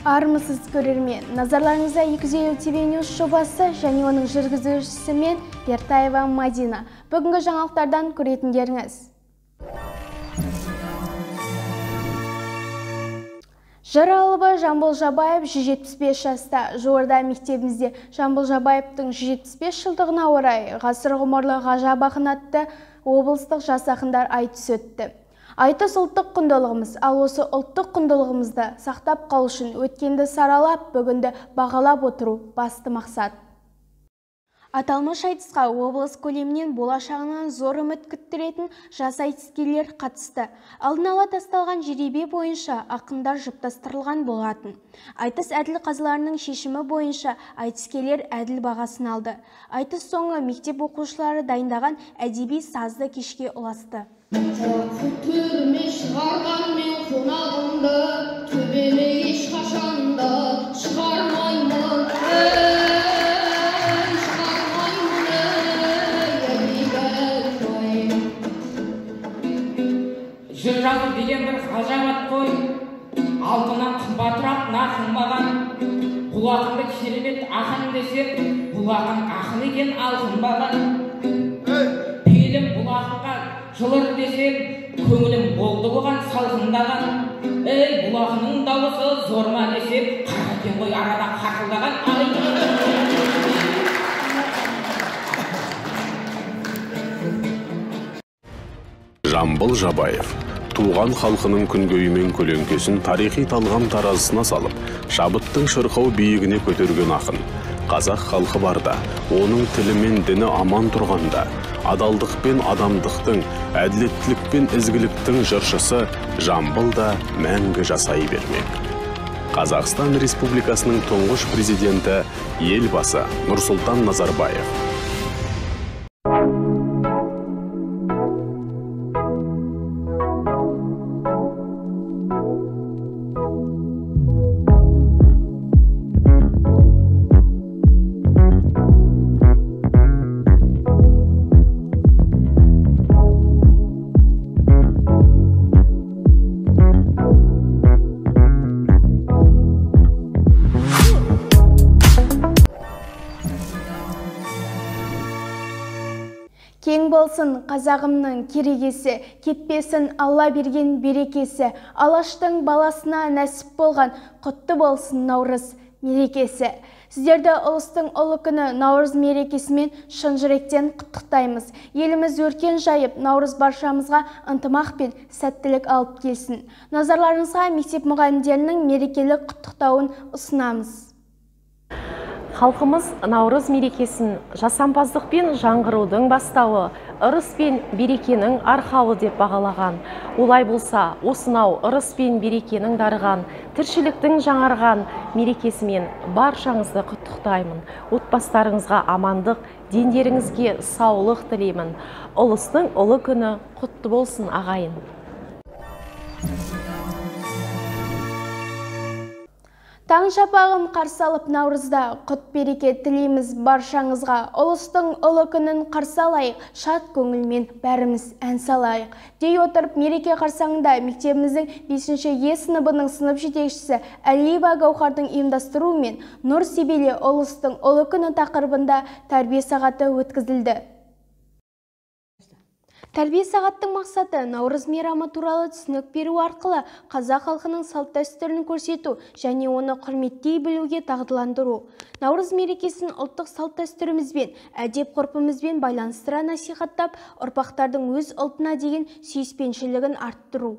Армысыз көрермен, назарларыңызда 250 TV News жобасы және оның жүргізушісі мен Бертаева Мадина. Бүгінгі жаңалықтардан көретіндеріңіз. Жыр алыбы Жамбыл Жабаев 175 жаста. Жуырда мектебімізде Жамбыл Жабаевтың 175 жылдығына орай ғасыр ғұмырлы ғажап ақын атты облыстық жас ақындар айтысы өтті. Айтыс ұлттық құндылығымыз, ал осы ұлттық құндылығымызды сақтап қалу үшін өткенді саралап, бүгінді бағалап отыру басты мақсат. Аталмыш айтысқа облыс көлемінен болашағынан зор үміт күттіретін жас айтыскерлер қатысты. Алдын ала тасталған жеребе бойынша ақындар жұптастырылған болатын. Айтыс әділ қазыларының шешімі бойынша айтыскерлер әділ бағасын алды. Айтыс соңы мектеп оқушылары дайындаған әдеби сазды кешке ұласты. Төріме шығарған мен қонағымды, төбеме ешқашанда шығармаймын, ей, шығармаймын, ей, Жыр жазу деген бір ғажап қой, алтыннан қымбатырақ нарқын маған. Бұл ақынды керемет ақын десем, бұл ақын ақын екен алқынбаған. Пейілім бұл ақынға жылыр десем, көңілім болды оған салқындаған. Ей, бұл ақынның дауысы зор ма десем, қара екен ғой арада қарқылдаған. Ай! Жамбыл Жабаев туған халқының күнгейі мен көлеңкесін тарихи талғам таразысына салып, шабыттың шырқау биігіне көтерген ақын. Қазақ халқы барда, оның тілі мен діні аман тұрғанда, адалдық пен адамдықтың, әділеттілік пен ізгіліктің жыршысы Жамбыл да мәңгі жасай бермек. Қазақстан Республикасының тұңғыш президенті Елбасы Нұрсұлтан Назарбаев. Кең болсын қазағымның керегесі, кетпесін Алла берген берекесі, Алаштың баласына нәсіп болған құтты болсын Наурыз мерекесі. Сіздерді ұлыстың ұлы күні Наурыз мерекесімен шын жүректен құттықтаймыз. Еліміз өркен жайып, Наурыз баршамызға ынтымақ пен сәттілік алып келсін. Назарларыңызға мектеп мұғалімдерінің мерекелік құттықтауын ұсынамыз. Халқымыз Наурыз мерекесін жасампаздық пен жаңғырудың бастауы, ырыс пен берекенің арқауы деп бағалаған. Олай болса, осынау ырыс пен берекенің дарыған, тіршіліктің жаңарған мерекесімен баршаңызды құттықтаймын. Отбасыларыңызға амандық, дендеріңізге саулық тілеймін. Ұлыстың ұлы күні құтты болсын, ағайын. Таң шапағын қарсы алып Наурызда құт береке тілейміз баршаңызға. Ұлыстың ұлы күнін қарсы алайық, шат көңілмен бәріміз ән салайық. Дей отырып, мереке қарсаңында мектебіміздің 5-ші Е сыныбының сынып жетекшісі Әлиева Гаухардың ұйымдастыруымен Нұр себеле ұлыстың ұлы күні тақырыбында тәрбие сағаты өткізілді. Тәрбие сағаттың мақсаты Наурыз мейрамы туралы түсінік беру арқылы қазақ халқының салт-дәстүрін көрсету және оны құрметтей білуге дағдыландыру. Наурыз мерекесін ұлттық салт-дәстүрімізбен, әдеп-ғұрпымызбен байланыстыра насихаттап, ұрпақтардың өз ұлтына деген сүйіспеншілігін арттыру.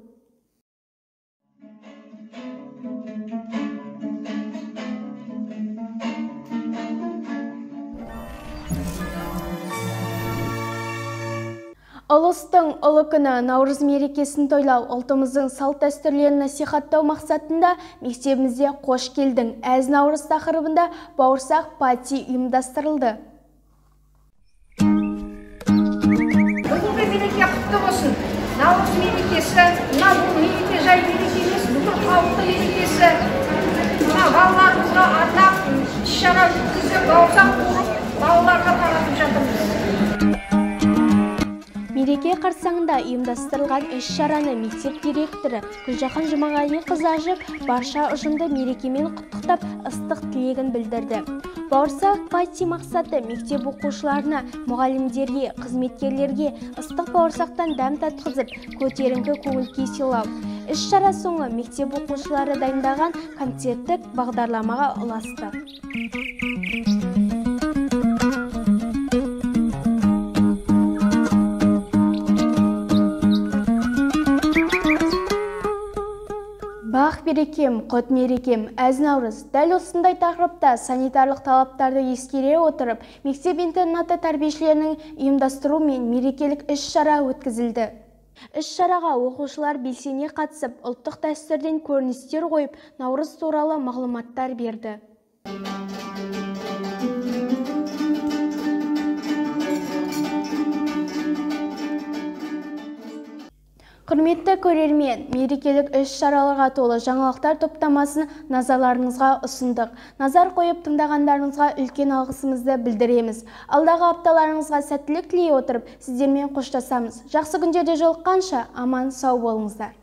Ұлыстың ұлы күні Наурыз мерекесін тойлау, ұлтымыздың салт-дәстүрлерін насихаттау мақсатында мектебімізде «Қош келдің, әз Наурыз» тақырыбында бауырсақ пати ұйымдастырылды. Бүгінгі мереке құтты болсын. Наурыз мерекесі, мына бұл мереке жай мереке емес, бүкіл халықтың мерекесі. Мына балаларымызға арнап іс-шара өткізіп, бауырсақ қуырып, балаларға таратып жатырмыз. Мереке қарсаңында ұйымдастырылған іс-шараны мектеп директоры Гүлжахан Жұмағалиқызы ашып, барша ұжымды мерекемен құттықтап, ыстық тілегін білдірді. Бауырсақ пати мақсаты мектеп оқушыларына, мұғалімдерге, қызметкерлерге ыстық бауырсақтан дәм татқызып, көтеріңкі көңіл күй сыйлау. Іс-шара соңы мектеп оқушылары дайындаған концерттік бағдарламаға ұласты. Бақ берекем, құт мерекем, әз наурыз. Дәл осындай тақырыпта санитарлық талаптарды ескере отырып, мектеп-интернаты тәрбиешілерінің ұйымдастыруымен мерекелік іс-шара өткізілді. Іс-шараға оқушылар белсене қатысып, ұлттық дәстүрден көріністер қойып, наурыз туралы мағлұматтар берді. Құрметті көрермен, мерекелік іс-шараларға толы жаңалықтар топтамасын назарларыңызға ұсындық. Назар қойып тыңдағандарыңызға үлкен алғысымызды білдіреміз. Алдағы апталарыңызға сәттілік тілей отырып, сіздермен қоштасамыз. Жақсы күндерде жолыққанша аман сау болыңыздар.